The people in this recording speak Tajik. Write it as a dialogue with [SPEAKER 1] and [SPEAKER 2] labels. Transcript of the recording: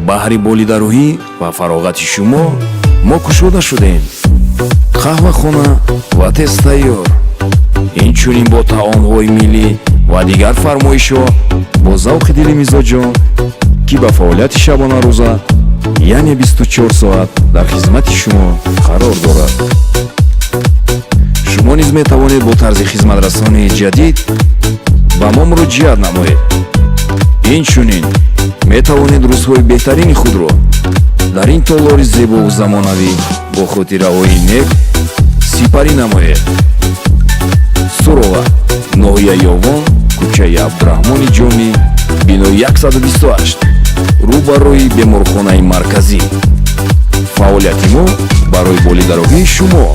[SPEAKER 1] Баҳри болидарӯҳӣ ва фароғати шумо мо кушода шудем. Қаҳвахона ва тезтайёр, инчунин бо таомҳои миллӣ ва дигар фармоишҳо бо завқи дили мизоҷон, ки ба фаъолияти шабонарӯза, яъне 24 соат дар хизмати шумо қарор дорад. Шумо низ метавонед бо тарзи хизматрасонии ҷадид ба мо муроҷиат намоед. Инчунин метавонед рӯзҳои беҳтарини худро дар ин толори зебову замонавӣ бо хотираҳои нек сипарӣ намоед. Суроға: ноҳияи Ёвон, кӯчаи Абдураҳмони Ҷомӣ, бинои 128, рӯ ба рӯи беморхонаи марказӣ. Фаъолияти мо барои болидароҳии шумо.